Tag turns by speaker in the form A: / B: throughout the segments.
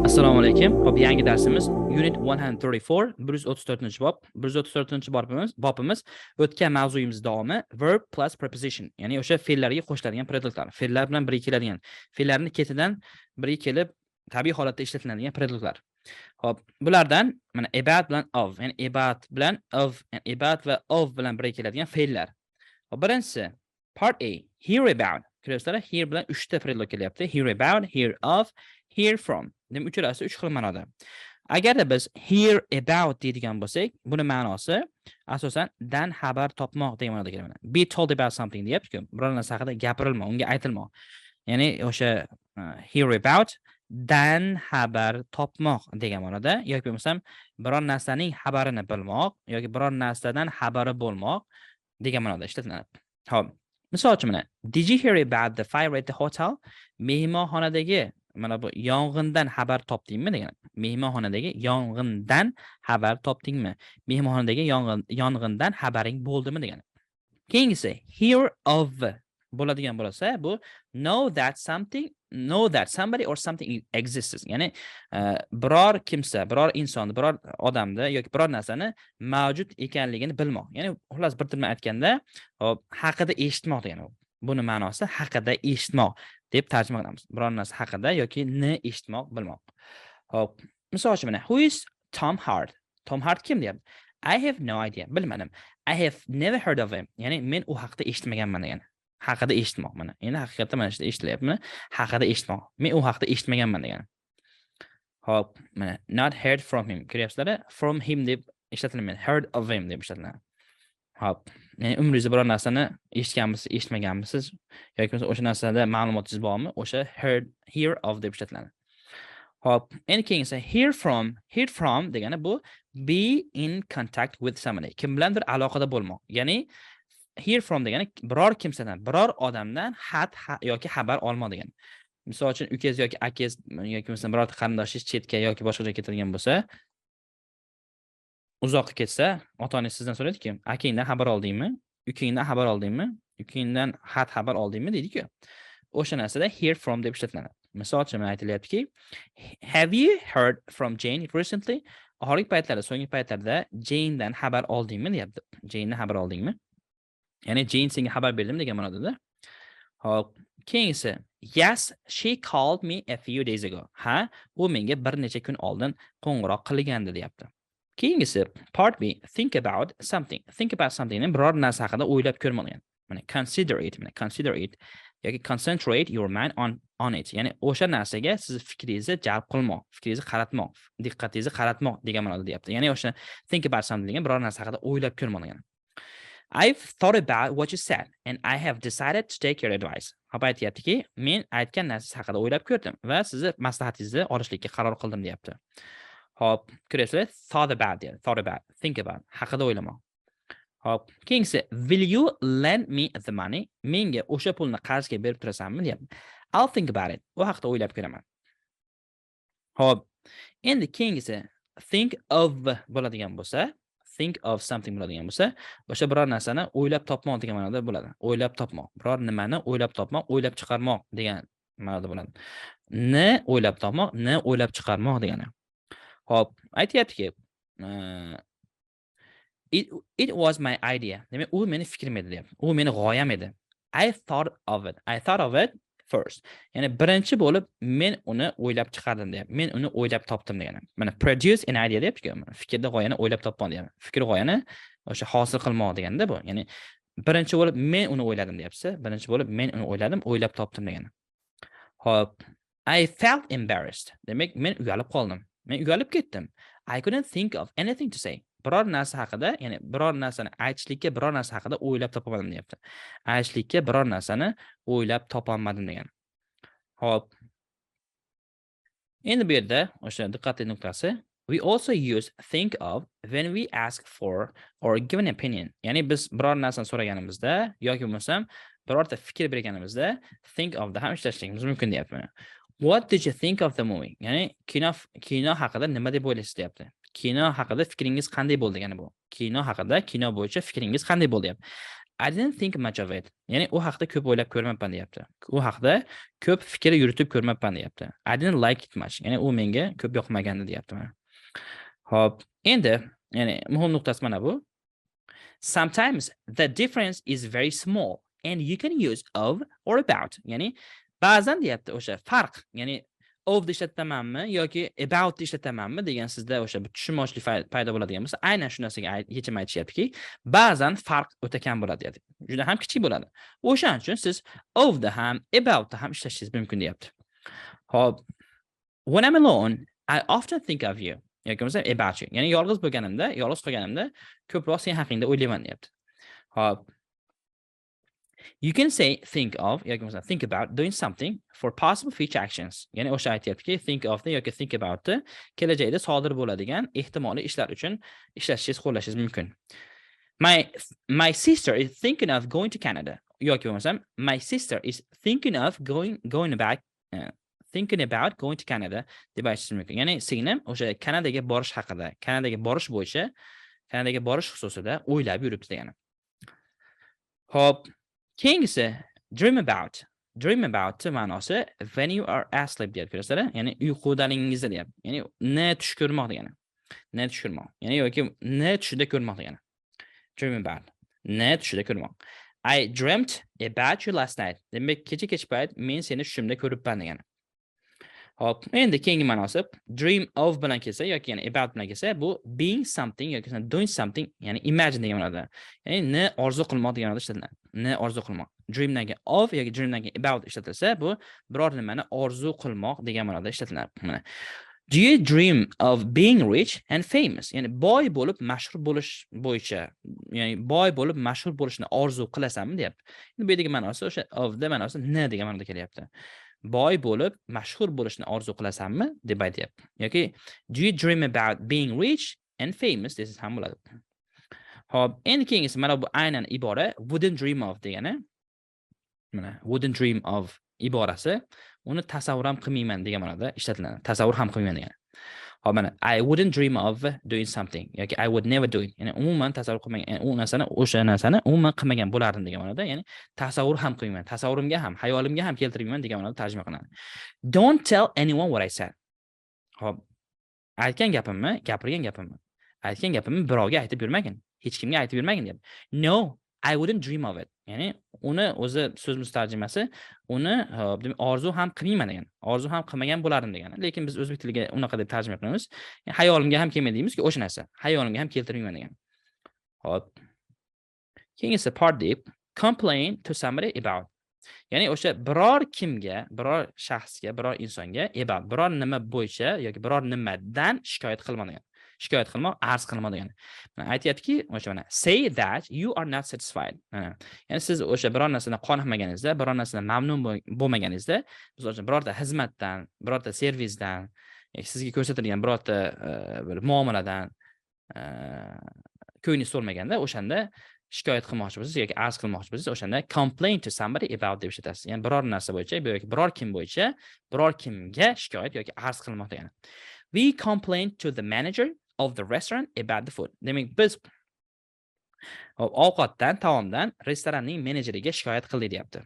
A: Assalomu alaykum. Xo'p, yangi darsimiz Unit 134, 134-bob. 134-bobimiz o'tgan mavzuyimiz davomi, verb plus preposition, ya'ni o'sha fe'llarga qo'shiladigan predloglar, fe'llar bilan birga keladigan, fe'llarni ketidan birga kelib tabiiy holatda ishlatiladigan predloglar. Xo'p, bulardan mana about bilan of, ya'ni about bilan of, ya'ni about va of bilan birga keladigan fe'llar. Xo'p, birinchisi part A, hear about. Ko'ryapsizlar, hear bilan 3 ta predlog kelyapti. Hear about, hear of, hear from. Demak, uchalasi 3 xil ma'noda. Agarda biz hear about deydigan bo'lsak, buni ma'nosi asosan dan xabar topmoq degan ma'noda keladi. Be told about something deyapti-ku. Biror narsa haqida gapirilmoq, unga aytilmoq. Ya'ni o'sha hear about, dan xabar topmoq degan ma'noda yoki bo'lmasam biror narsaning xabarini bilmoq yoki biror narsadan xabari bo'lmoq degan ma'noda ishlatiladi. Xo'p, misol uchun mana, "Did you hear about the fire at the hotel?" Mehmonxonadagi mana bu yong'indan xabar topdingmi degan. Mehmonxonadagi yong'indan xabar topdingmi? Mehmonxonadagi yong'indan xabaring bo'ldimi degan. Keyingisi hear of bo'ladigan bo'lsa, bu know that something, know that somebody or something exists. Ya'ni biror kimsa, biror insonni, biror odamni yoki biror narsani mavjud ekanligini bilmoq. Ya'ni xullas, bir til bilan aytganda, hop, haqida eshitmoq degani. Buni ma'nosi haqida eshitmoq deb tarjima qilamiz. Biror narsa haqida yoki ni eshitmoq, bilmoq. Hop, misol uchun mana, "Who is Tom Hart?" Tom Hart kim deyapti. I have no idea. Bilmadim. I have never heard of him. Ya'ni men u haqida eshitmaganman degani. Haqida eshitmoq mana. Endi haqiqatda mana shu eshitilyaptimi? Haqida eshitmoq. Men u haqida eshitmaganman degani. Hop, mana not heard from him. Ko'ryapsizlar? From him deb ishlatilmaydi. Heard of him deb ishlatiladi. Hop, ya'ni umringizda biror narsani eshitganmisiz, eshitmaganmisiz yoki bo'lmasa o'sha narsada ma'lumotingiz bormi? O'sha heard, hear of deb ishlatiladi. Hop, endi keyingisi hear from. Hear from degani bu be in contact with somebody. Kim bilandir aloqada bo'lmoq. Ya'ni hear from degani biror kimsadan, biror odamdan xat yoki xabar olmoq degani. Misol uchun, ukangiz yoki akangiz yoki bo'lmasa birorta qarindoshingiz chetga yoki boshqa joyga ketadigan bo'lsa, uzoqqa ketsa, ota-onangiz sizdan so'raydiki, akangdan xabar oldingmi? Ukangdan xabar oldingmi? Ukangdan xat xabar oldingmi deydi-ku. O'sha narsada hear from deb ishlatiladi. Misol uchun mana aytilyaptiki, "Have you heard from Jane recently?" Oxirgi paytlarda, so'nggi paytlarda Janedan xabar oldingmi deyapti. Janedan xabar oldingmi? Ya'ni Jane senga xabar berdimi degan ma'noda. Hop, keyingisi "Yes, she called me a few days ago." Ha, u menga bir necha kun oldin qo'ng'iroq qilgandi deyapti. Keyingisi part B, think about something. Think about something biror narsa haqida o'ylab ko'rmoq degan. Mana consider it, mana consider it yoki concentrate your mind on it. Ya'ni o'sha narsaga siz fikringizni jalb qilmoq, fikringizni qaratmoq, diqqatingizni qaratmoq degan ma'noda deyapti. Ya'ni o'sha think about something degan biror narsa haqida o'ylab ko'rmoq degan. I've thought about what you said and I have decided to take your advice. Hop, aytyaptiki, men aytgan narsangiz haqida o'ylab ko'rdim va sizni maslahatingizni olishlikka qaror qildim deyapti. Hop, ko'ryapsizlar, thought about deyapti. Thought about, think about, haqida o'ylamoq. Hop, keyingisi "Will you lend me the money?" Menga o'sha pulni qarzga berib turasanmi deyapti. I'll think about it. U haqida o'ylab ko'raman. Hop, endi keyingisi think of bo'ladigan bo'lsa, think of something bo'ladigan bo'lsa, o'sha biror narsani o'ylab topmoq degan ma'noda bo'ladi. O'ylab topmoq, biror nimani o'ylab topmoq, o'ylab chiqarmoq degan ma'noda bo'ladi. Ni o'ylab topmoq, ni o'ylab chiqarmoq degani. Hop, aytyaptiki, It was my idea." Demak, u meni fikrim edi deyapti. U meni g'oyam edi. I thought of it. I thought of it first. Ya'ni birinchi bo'lib men uni o'ylab chiqardim deyapti. Men uni o'ylab topdim degani. Mana produce an idea deyapti-ku. Fikrda g'oyani o'ylab topmoq deyapti. Fikr g'oyani o'sha hosil qilmoq deganda bu. Ya'ni birinchi bo'lib men uni o'yladim deyapsiz. Birinchi bo'lib men uni o'yladim, o'ylab topdim degani. Xo'p, I felt embarrassed. Demak, men uyalib qoldim. Men uyalib ketdim. I couldn't think of anything to say. Biror narsa haqida, ya'ni biror narsani aytishlikka biror narsa haqida o'ylab topolmadim deyapti. Aytishlikka biror narsani o'ylab topolmadim degan. Xo'p. Endi bu yerda o'sha diqqatli nuqtasi: we also use think of when we ask for or give an opinion. Ya'ni biz biror narsani so'raganimizda yoki bo'lmasam birorta fikr berganimizda think of da ham ishlatishimiz mumkin deyapti. "What did you think of the movie?" Ya'ni kino haqida nima deb o'ylaysiz deyapti. Kino haqida fikringiz qanday bo'ldi degani bu. Kino haqida, kino bo'yicha fikringiz qanday bo'ldi deyapti. I didn't think much of it. Ya'ni u haqda ko'p o'ylab ko'rmabman, deyapti. U haqda ko'p fikr yuritib ko'rmabman, deyapti. I didn't like it much. Ya'ni u menga ko'p yoqmagandi, deyapti mana. Xo'p, endi ya'ni muhim nuqtasi mana bu. Sometimes the difference is very small and you can use of or about. Ya'ni ba'zan, deyapti, o'sha farq, ya'ni of ishlatamanmi yoki about ishlatamanmi degan sizda o'sha bir tushunmovchilik paydo bo'ladigan bo'lsa, aynan shu narsaga yechim aytishyaptiki, ba'zan farq o'ta kam bo'ladi, deyapti. Juda ham kichik bo'ladi. O'shaning uchun siz ofda ham, aboutda ham ishlatishingiz mumkin, deyapti. Xo'p, when I'm alone, I often think of you yoki bo'lmasa about you. Ya'ni yolg'iz bo'lganimda, yolg'iz qolganimda ko'proq sen haqingda o'ylayman, deyapti. Xo'p, you can say think of yoki bo'lmasa think about doing something for possible future actions. Ya'ni o'sha aytyaptiki, think of yoki think about kelajakda sodir bo'ladigan ehtimoliy ishlar uchun ishlatishingiz, qo'llashingiz mumkin. My sister is thinking of going to Canada yoki bo'lmasam my sister is thinking of going back thinking about going to Canada deb aytishingiz mumkin. Ya'ni singlim o'sha Kanadaga borish haqida, Kanadaga borish bo'yicha, Kanadaga borish xususida o'ylab yuribdi degani. Xo'p, keyingisi dream about. Dream about ma'nosi when you are asleep, deyapti, ko'rasizlar, ya'ni uyqudaligingizda, deyapti. Ya'ni ne tush ko'rmoq degani. Ne tush ko'rmoq. Ya'ni yoki ne tushida ko'rmoq degani. Dream about. Ne tushida ko'rmoq. I dreamt about you last night. Demak, kecha kech payt men seni tushimda ko'ribman degani. Xo'p, endi keyingi ma'nosi dream of bilan kelsa yoki ya'ni about bilan kelsa, bu being something yoki doing something, ya'ni imagine degan ma'noda. Ya'ni ne orzu qilmoq degan ma'noda ishlatiladi. Ne orzu qilmoq. Dreamdan keyin of yoki dreamdan keyin about ishlatilsa, bu biror nimani orzu qilmoq degan ma'noda ishlatiladi. Mana. Do you dream of being rich and famous? Ya'ni boy bo'lib mashhur bo'lish bo'yicha, ya'ni boy bo'lib mashhur bo'lishni orzu qilasanmi, deyapti. Endi bu yerdagi ma'nosi o'sha of da ma'nosi ne degan ma'noda kelyapti. Boy bo'lib mashhur bo'lishni orzu qilasanmi, deb aytyapti. Yoki do you dream about being rich and famous desangiz ham bo'ladi. Xo'p, endi keyingisi mana bu aynan ibora wouldn't dream of degani. Mana wouldn't dream of iborasi uni tasavvur ham qilmayman degan ma'noda ishlatiladi. Tasavvur ham qilmayman degani. Xo'p, mana I wouldn't dream of doing something yoki I would never do it. Ya'ni umuman tasavvur qilmagan, ya'ni u narsani, o'sha narsani umuman qilmagan bo'lardim degan ma'noda, ya'ni tasavvur ham qilmayman, tasavvurimga ham, hayolimga ham keltirmayman degan ma'noda tarjima qilinadi. Don't tell anyone what I said. Xo'p, aytgan gapimni, gapirgan gapimni, aytgan gapimni birovga aytib yurmagin. Hech kimga aytib yurmagin, deyapti. No, I wouldn't dream of it. Ya'ni uni o'zi so'zmiz tarjimasi uni, hop, demak, orzu ham qilmayman degan. Orzu ham qilmagan bo'lardim degani. Lekin biz o'zbek tiliga unaqa deb tarjima qilamiz. Ya'ni hayolimga ham kelmaydi deymizki, o'sha narsa. Hayolimga ham keltirmayman degan. Xo'p. Keyingisi part D, complain to somebody about. Ya'ni o'sha biror kimga, biror shaxsga, biror insonga about biror nima bo'yicha yoki biror nimadan shikoyat qilma degan. Shikoyat qilmoq, arz qilmoq degani. Mana aytyaptiki, o'sha mana say that you are not satisfied. Mana. Ya'ni siz o'sha biror narsadan qoniqmaganingizda, biror narsadan mamnun bo'lmaganingizda, misol uchun birorta xizmatdan, birorta servisdan, yoki sizga ko'rsatilgan birorta bir muomaladan ko'nglingiz to'lmaganda, o'shanda shikoyat qilmoqchi bo'lsangiz yoki arz qilmoqchi bo'lsangiz, o'shanda complain to somebody about deb ishlatasiz. Ya'ni biror narsa bo'yicha yoki biror kim bo'yicha, biror kimga shikoyat yoki arz qilmoq degani. We complained to the manager of the restaurant about the food. Demak, biz hop, ovqatdan, taomdan restoranning menejeriga shikoyat qildik, deyapti.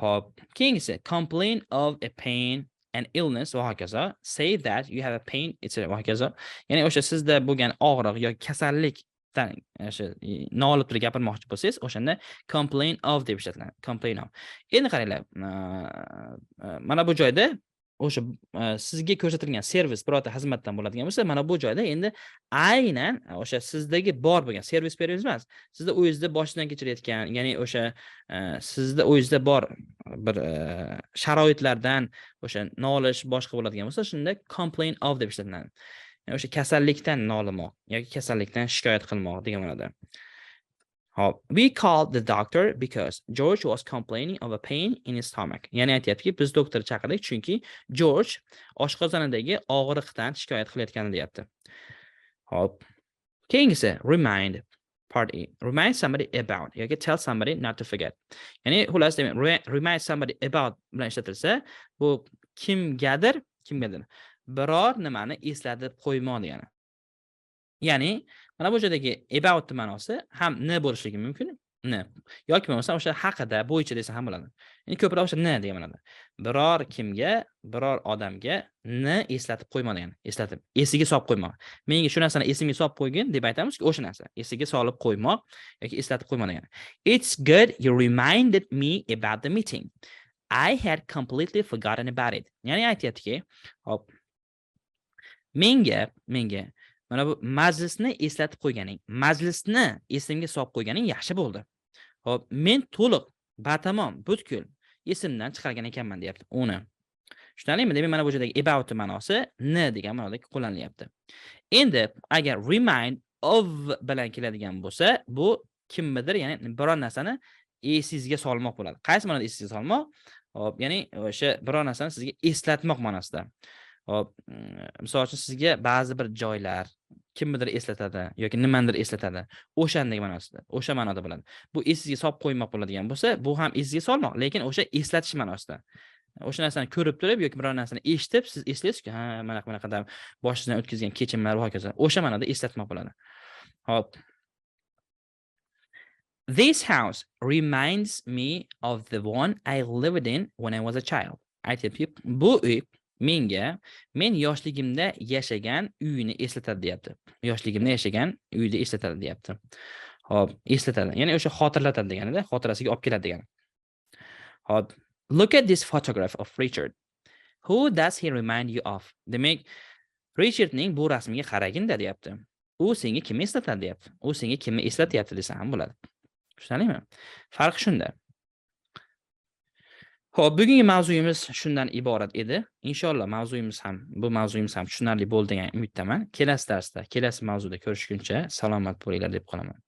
A: Xo'p, keyingisi complain of a pain and illness va hokazo. Say that you have a pain, etc. va hokazo. Ya'ni o'sha sizda bo'lgan og'riq yoki kasallikdan o'sha nolib turib gapirmoqchi bo'lsangiz, o'shanda complain of deb ishlatiladi. Complain of. Endi qaranglar, mana bu joyda o'sha sizga ko'rsatilgan servis birorta xizmatdan bo'ladigan bo'lsa, mana bu joyda endi aynan o'sha sizdagi bor bo'lgan servis emas, sizda o'zingizda boshidan kechirayotgan, ya'ni o'sha sizda o'zingizda bor bir sharoitlardan o'sha nolish boshqa bo'ladigan bo'lsa, shunda complain of deb ishlatiladi. Ya'ni o'sha kasallikdan nolimoq yoki kasallikdan shikoyat qilmoq degan ma'noda. Xo'p, we called the doctor because George was complaining of a pain in his stomach. Ya'ni aytyaptiki, biz doktorni chaqirdik, chunki George oshqozonidagi og'riqdan shikoyat qilayotgandi, deyapti. Xo'p. Keyingisi remind, part E. Remind somebody about yoki tell somebody not to forget. Ya'ni xullas, demak, remind somebody about bilan ishlatilsa, bu kimgadir biror nimani eslatib qo'ymoq degani. Ya'ni mana bu joydagi about ma'nosi ham ne bo'lishligi mumkin. Ni yoki bo'lmasa o'sha haqida, bo'yicha desa ham bo'ladi. Endi ko'proq o'sha ni degan ma'noda. Biror kimga, biror odamga ni eslatib qo'ymoq degani, eslatib, esiga solib qo'ymoq. Menga shu narsani esimga solib qo'ygin deb aytamizku, o'sha narsa. Esiga solib qo'ymoq yoki eslatib qo'ymoq degani. It's good you reminded me about the meeting. I had completely forgotten about it. Ya'ni aytyaptiki, hop, menga mana bu majlisni eslatib qo'yganing, majlisni esimga solib qo'yganing yaxshi bo'ldi. Hop, men to'liq, batamom, butkul esimdan chiqargan ekanman, deyapti uni. Tushunarlimi? Demak, mana bu yerdagi about ma'nosi ni degan ma'noda qo'llanilyapti. Endi agar remind of bilan keladigan bo'lsa, bu kimnidir, ya'ni biror narsani esingizga solmoq bo'ladi. Qaysi ma'noda esingizga solmoq? Hop, ya'ni o'sha biror narsani sizga eslatmoq ma'nosida. Hop, misol uchun, sizga ba'zi bir joylar kimnidir eslatadi yoki nimanidir eslatadi. O'shandek ma'nosida, o'sha ma'noda bo'ladi. Bu esingizga solib qo'ymoq bo'ladigan bo'lsa, bu ham esingizga solmoq, lekin o'sha eslatish ma'nosida. O'sha narsani ko'rib turib yoki biror narsani eshitib, siz eslaysizki, ha, mana bunaqada boshingizdan o'tkazgan kechinmalar va hokazo. O'sha ma'noda eslatmoq bo'ladi. Hop. This house reminds me of the one I lived in when I was a child. Aytyapti, bu uy menga men yoshligimda yashagan uyni eslatadi, deyapti. Yoshligimda yashagan uyni eslatadi, deyapti. Hop, eslatadi. Ya'ni o'sha xotirlatadi deganida, xotirasiga olib keladi degani. Hop, look at this photograph of Richard. Who does he remind you of? Demak, Richardning bu rasmiga qaraginda, deyapti. U senga kimni eslatadi, deyapti. U senga kimni eslatyapti desa ham bo'ladi. Tushunarlimi? Farq shunda. Xo'p, bugungi mavzuyimiz shundan iborat edi. Inshaalloh bu mavzuyimiz ham tushunarli bo'ldi degan umiddaman. Kelasi darsda, kelasi mavzuda ko'rishguncha salomat bo'linglar deb qolaman.